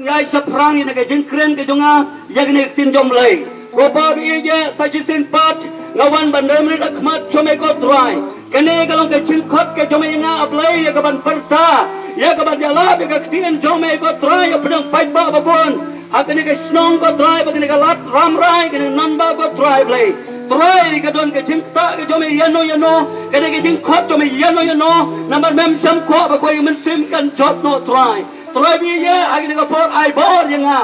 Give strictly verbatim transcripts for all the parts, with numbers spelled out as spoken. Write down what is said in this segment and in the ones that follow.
Ïa shaphrang ïa ka jingkren ka jong nga ïa kane ka ktien jong U Blei. Ko Pa ba ïeit, sa shisien pat nga wan ban rem rit ha khmat jong me ko Trai. Kane ka long ka jingkhot ka jong me ïa nga, A Blei, ïa ka ban pyrta, ïa ka ban ïalap ïa ka ktien jong me ko Trai, ïa pdeng paidbah babun ha kane ka shnong ko Trai, ba kane ka lad Rambrai, kane ka nongbah ko Trai Blei. Trai, ka don ka jingktah ka jong me ïano ïano, kane ka jingkhot jong me ïano ïano, namar mem shym kwah ba kawei ka mynsiem kan jot noh Trai. Trai ba ïeit, ha kane ka por ai bor ïa nga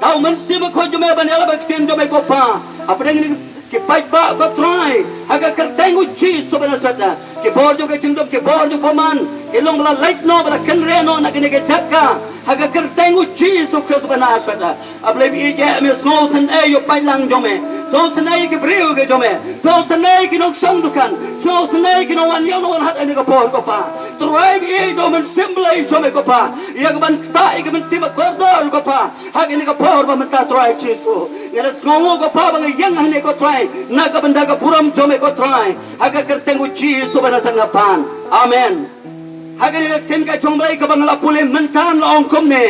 da u Mynsiem Bakhuid jong me ban ïalap ïa ka ktien jong me ko Pa. Hapdeng kine ki paidbah ko Trai, ha ka kyrteng U Jisu ba Nasaret, ki bor jong ka jingdum, ki bor jong u bymman, ki long ba la leit noh, ba la kynriah noh na kane ka jaka, ha ka kyrteng U Jisu Khrist ba Nasaret. A Blei ba ïeit, me sngewsynei ïa u paidlang jong me, sngewsynei ïa ki briew ki jong me, sngewsynei ïa ki nongshong dukan, sngewsynei ïa ki nongwan ïew nongwan hat ha kane ka por ko Pa. Trai ba ïeit, da u Mynsiem Blei jong me ko Pa, ïa ka ban ktah ïa ka mynsiem bakordor ko Pa, ha kane ka por ba mynta Trai Jisu. Nga da sngewnguh ko Pa ba nga ïeng hangne ko Trai, na ka bynta ka burom jong me ko Trai, ha ka kyrteng U Jisu ba Nasaret nga pan. Amen. Ha kane ka ktien ka jong U Blei kaba nga la pule mynta la ong kumne,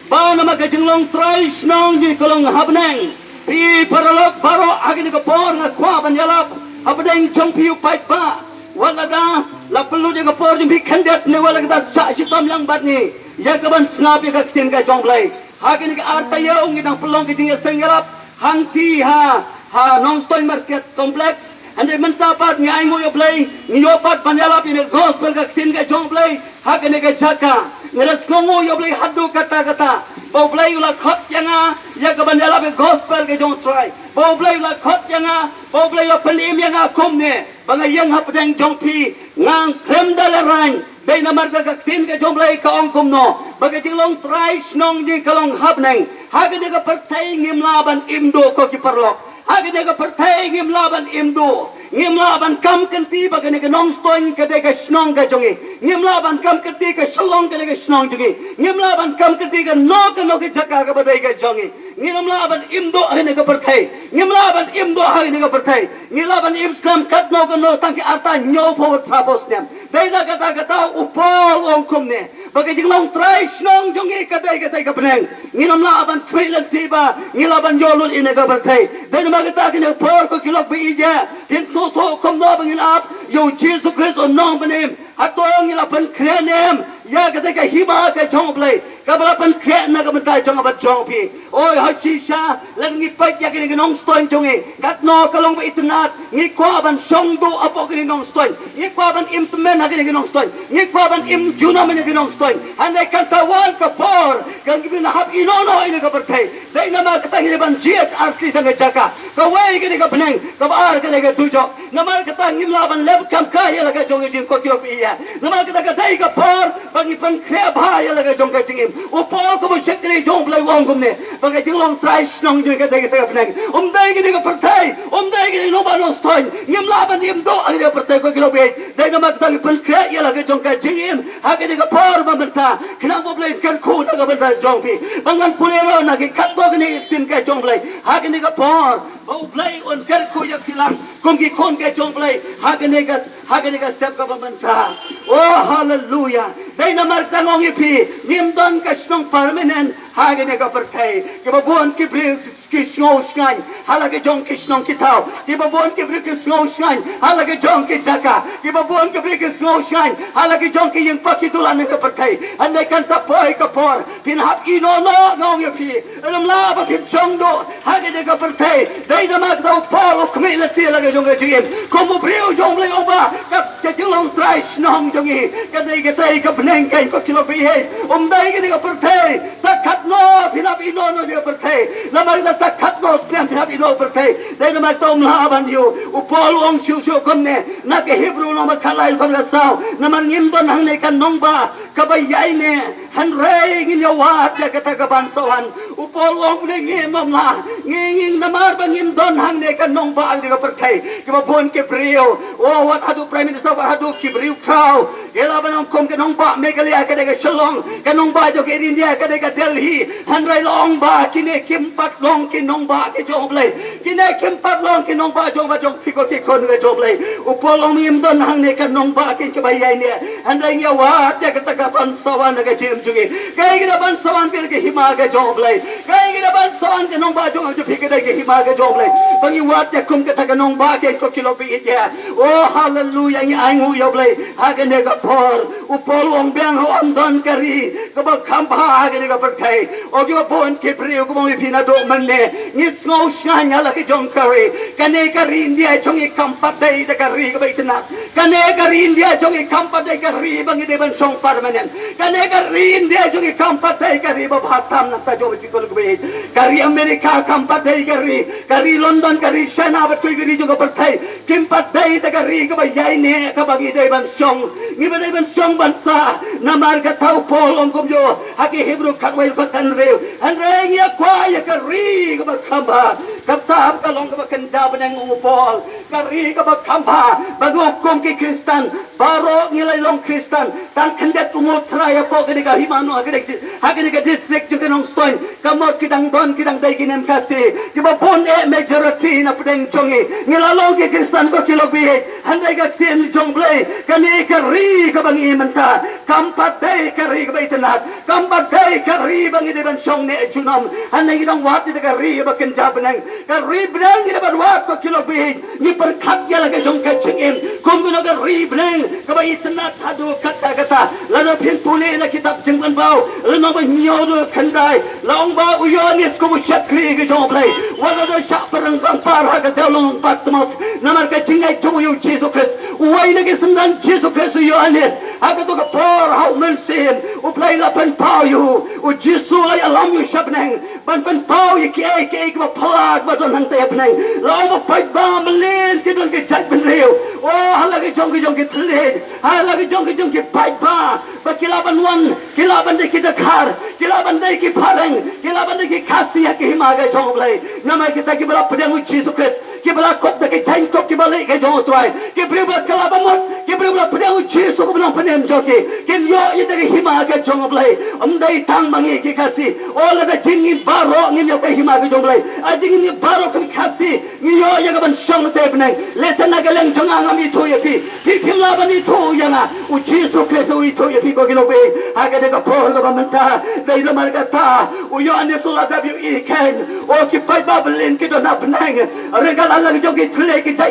ba namar ka jinglong trai shnong jong ngi ka long ha bneng. Phi paralok baroh, ha kane ka por nga kwah ban ïalap hapdeng jong phi u paidbah. Wat lada la pynlut ïa ka por jong phi khyndiat ne wat la ka da shah shitom lang bad ngi ïa ka ban sngap ïa ka ktien ka jong U Blei. Ha kane ka ar taïew ngi dang pynlong ka jingïaseng ïalap hangtei ha, ha Nongstoiñ Market Complex. Hynrei mynta pat ngi ainguh ïa U Blei, ngi ïoh pat ban ïalap ïa ka gospel ka ktien ka jong U Blei ha kane ka jaka. Nga da sngewnguh ïa U Blei haduh katta katta, ba U Blei u la khot ïa nga ïa ka ban ïalap ïa ka gospel ka jong U Trai, ba U Blei u la khot ïa nga, ba U Blei u la pynim ïa nga kumne, ba nga ïeng hapdeng jong phi, nga khlem da lehraiñ. Dei namar ka ktien ka jong U Blei ka ong kumno, ba ka jinglong trai shnong jong ngi ka long ha bneng. Ha kane ka pyrthei ngim lah ban im duh ko ki paralok. Ha kane ka pyrthei ngim lah ban im duh. Ngim lah ban kam kynti ba kane ka Nongstoiñ ka dei ka shnong ka jong ngi. Ngim lah ban kam kynti ka Shillong ka dei ka shnong jong ngi. Ngim lah ban kam kynti kano kano ka jaka kaba dei ka jong ngi. Ngim lah ban im duh ha kane ka pyrthei. Ngim lah ban im duh ha kane ka pyrthei. Ngi lah ban im slem katno kano tang ki arta hynñiewphew phra phew snem. Dei na kata kata u Paul u ong kumne, ba ka jinglong trai shnong jong ngi ka dei, ka dei ka bneng. Ngim lah ban khmih lynti ba ngi lah ban ïoh lut ïa kane ka pyrthei. Dei namar kata kine por ko ki lok ba ïeit, phin sngewthuh kumno ba ngin ap ïa u Jisu Khrist u nongpynim. Hato ngi la pynkhreh ne em ïa kata ka hima ka jong U Blei kaba la pynkhreh na ka bynta jong nga bad jong phi? Oi ha shisha, lada ngi peit ïa kine ki Nongstoiñ jong ngi, katno ka long ba itynnad. Ngi kwah ban shong duh hapoh kine ki Nongstoiñ, ngi kwah ban im tymmen ha kine ki Nongstoiñ, ngi kwah ban im junom ha kine ki Nongstoiñ. Hynrei kan sa wan ka por kan ngi bin hap ïehnoh noh ïa kane ka pyrthei. Dei namar kata ngi dei ban jied artylli tang ka jaka. Kawei ka dei ka bneng, kaba ar ka dei ka dujok. Namar kata ngim lah ban leh kham khia ïa la ka jong ka jingkoit ïa u ïa. Namar kata ka dei ka por ba ngi pynkhreh bha ïa la ka jong ka jingim. U Paul kaba shakri jong U Blei u ong kumne, ba ka jinglong trai shnong jong ngi ka dei ka bneng. Um dei kane ka pyrthei, um dei kane ka nongbah Nongstoiñ. Ngim lah ban im duh ha kane ka pyrthei ko ki lok ba ïeit. Dei namar kata ngi pynkhreh ïa la ka jong ka jingim ha kane ka por ba mynta, khnang ba U Blei un kyrkhu na ka bynta jong phi. Ba ngan pule ruh na ki khatduh kine ki ktien ka jong U Blei ha kane ka por, ba U Blei un kyrkhu ïa phi lang kum ki khun ka jong U Blei ha kane ka, ha kane ka step kaba mynta. Oh haleluya. Dei namar kata nga ong ïa phi, ngim don ka shnong permanent ha kane ka pyrthei. Kiba bun ki briew ki sngew shngaiñ ha la ka jong ki shnong ki thaw. Kiba bun ki briew ki sngew shngaiñ ha la ka jong ki jaka. Kiba bun ki briew ki sngew shngaiñ ha la ka jong ki ïing pa ki dulan ha ka pyrthei. Hynrei kan sa poi ka por phin hap ïehnoh noh, nga ong ïa phi. Ym lah ba phin shong duh ha kane ka pyrthei. Dei namar kata u Paul u khmih lynti ïa la ka jong ka jingim kum u briew jong U Blei, u ong ba ka, ka jinglong trai shnong jong ngi ka dei, ka dei ka bneng, ko ki lok ba ïeit. Um dei kane ka pyrthei. Sa khatno phin hap ïehnoh noh ïa ka pyrthei. Namar kata sa khatno snem phin hap ïehnoh pyrthei. Dei namar kata um lah ban ïoh. U Paul u ong shuh shuh kumne na ka Hebru lynnong ba khatlai dkhot kaba saw, namar ngim don hangne ka nongbah kaba ïaineh, hynrei ngin ïa wad ïa kata ka ban sa wan. U Paul u ong kumne, ngim, ym lah. Ngi, ngi, namar ba ngim don hangne ka nongbah ha kane ka pyrthei. Kiba bun ki briew, oh, wat haduh Prime Minister, wat haduh ki briew khraw, ki la ban ong kum ka nongbah Meghalaya ka dei ka Shillong, ka nongbah jong ka India ka dei ka Delhi. Hynrei la ong ba kine kim pat long ki nongbah ki jong U Blei. Kine kim pat long ki nongbah jong, ba jong phi ko ki khun ka jong U Blei. U Paul u ong ngim don hangne ka nongbah kin kaba ïaineh, hynrei ngi ïa wad ïa kata ka ban sa wan ha ka jingim jong ngi. Kaei kaba wan sa wan ka dei ka hima ka jong U Blei. Kaei kaba wan sa wan ka nongbah jong ngi, jong phi ka dei ka hima ka jong U Blei. Ba ngi wad ïa kum kata ka nongbah ka, ko ki lok baieit ïa. Oh, haleluya, ngi ainguh ïa U Blei. Ha kane ka por, u Paul u ong biang, ha u ym don ka ri kaba kham bha ha kane ka pyrthei. O kiba bun ki briew, kumba ong ïa phi naduh mynne, ngi sngew shngaiñ ha la ka jong ka ri. Kane ka ri India jong ngi kam pat dei da ka ri kaba itynnad. Kane ka ri India jong ngi kam pat dei ka ri ba ngi dei ban shong permanent. Kane ka ri India jong ngi kam pat dei ka ri ba bha tam na ka jong ki, ko ki lok baieit. Ka ri America kam pat dei ka ri, ka ri London, ka ri China bad kiwei ki ri jong ka pyrthei kim pat dei da ka ri kaba ïaineh kaba ngi dei ban shong. Ngi ba dei ban shong ban sah. Namar kata u Paul u ong kumjuh ha ki Hebru khatwei khathynriew, hynrei ngi ïa kwah ïa ka ri kaba kham bha. Kata ka long kaba kynja bneng, ong u Paul. Ka ri kaba kham bha, ba ngi kum ki Khristan baroh ngi la long Khristan. Tang khyndiat u ngut trai hapoh kane ka hima, ha kane ka, ha kane ka district jong ka Nongstoiñ, ka mut ki dang don, ki dang dei ki niam Khasi kiba bun eh, majority na pdeng jong ngi. Ngi la long ki Khristan, ko ki lok baieit. Hynrei ka ktien jong U Blei, kane ka ri kaba ngi mynta kam pat dei ka ri kaba itynnad. Kam pat dei ka ri ba ngi dei ban shong ne junom. Hynrei ngi dang wad ïa ka ri ba kynja bneng. Ka ri bneng ngi dei ban wad, ko ki lok baieit. Ngi pyrkhat ïa la ka jong ka jingim kum kano ka ri bneng kaba itynnad haduh katta katta. Lada phin pule na kitab Jingpynpaw, lynnong ba hynñiew, dkhot khyndai, la ong ba u Ïoannis kum u shakri ka jong U Blei, wat la da shah pyrshang, shah pyrshang ha ka dewlynnong Patmos namar ka jingngeit jong u ïa u Jisu Khrist. Uwei na ki synran Jisu Khrist u Ïoannis. Ha kato ka por, ha u mynsiem, U Blei la pynpaw ïa u, u Jisu la ïalam ïa u sha bneng ban pynpaw ïa kiei kiei kiba phylla kiba don hangta ha bneng. La ong ba paidbah mlien ki don ki jaitbynriew. Oh, ha la ka jong ka jong ki thylliej, ha la ka jong ka jong ki paidbah, ba ki lah ban wan, ki lah ban dei ki Dkhar, ki lah ban dei ki Phareng, ki lah ban dei ki Khasi ha ka hima ka jong U Blei. Namar kita kiba la pdiang u Jisu Khrist, kiba la kut da ki jaiñkup kiba leh ka jong U Trai, ki briew ba kylla ba mut, ki briew ba la pdiang u Jisu kum u nongpynim jong ki, kin ïoh ïa ka hima ka jong U Blei. Ym dei tang ma ngi ki Khasi. Oh, lada jing ngi baroh ngin ïoh ka hima ka jong U Blei, ha jing ngi baroh ki Khasi ngi ïoh ïa ka ban shong ha bneng. Lehse na ka liang jong nga ngam ithuh ïa phi, phi phim lah ban ithuh ïa nga, u Jisu Khrist u ithuh ïa phi, ko ki lok baieit. Ha kane ka por kaba mynta, dei namar kata u Ïoannis u la dep ïohi keiñ. Oh, ki paidbah mlien ki don ha bneng, ryngkat la ka jong ki thylliej, ki jait